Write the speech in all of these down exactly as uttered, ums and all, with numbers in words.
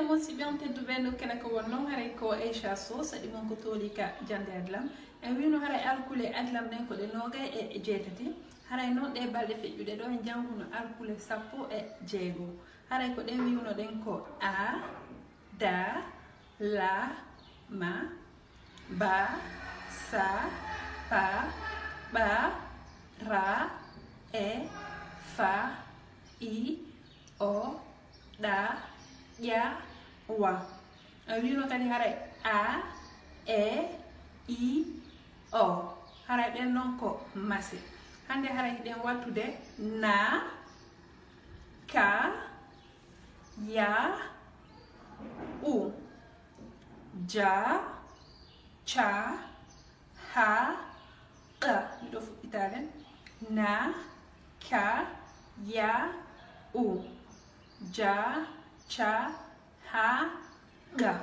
Musidɓe on tedduɓe, no kene ko won noon, haray ko Aisha Sow, saɗi mon ko tooli ka jannde adlam. En wiino haray alkule adlam ɗen ko ɗe noogay e jeetati. Haray noon ɗe balɗe feƴƴuɗe ɗo en jannguno alkule sappo e jeego. Haray ko ɗen wiwno ɗen ko a, da, la, ma, ba, sa, pa, ɓa, ra, e, fa, i, o, ɗa, ƴa, wa. A wiino kadi haray a, e, i, o. Haray ɗen noon ko mase. Hannde haray hiɗen wattude na, ka, ya, u, ja, ca, ha, qa. Miɗo fuɗɗitaade. Na, ka, ya, u, ja, ca, ha, qa.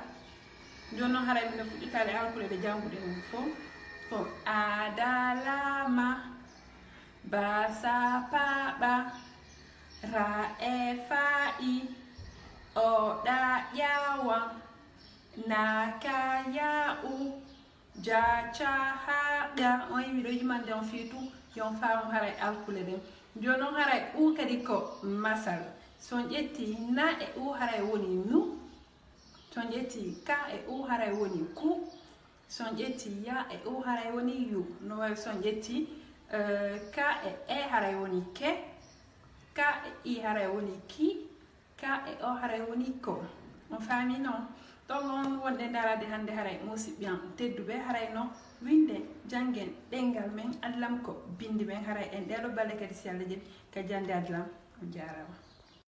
Jooni noon haray miɗo fuɗɗitaade alkule ɗe jannguɗen fof. Ko a, da, la, ma, ba, sa, pa, ɓa, ra, e, fa, i, o, ɗa, ƴa, wa, na, ka, ya, u, ja, ca, ha, qa. On yi miɗo yimande on fii tun, yo on faamu haray alkule ɗen. Jooni noon haray u kadi ko masal. So on ƴetti na e u haray woni nu. So on ƴetti ka e u haray woni ku. So on ƴetti ya e u haray woni yu. No wayi so on ƴetti, eh, ka e e haray woni ke. Ka e i haray woni ki. Ka e o haray woni ko. On faami noon? Ɗon on wonde ndaarade hannde haray musidɓe am tedduɓe, haray no winnde janngen ɗemngal men adlam ko binndi men, haray en ɗee ɗoo balɗe kadi si Alla jaɓi ka jannde adlam. On jaaraama.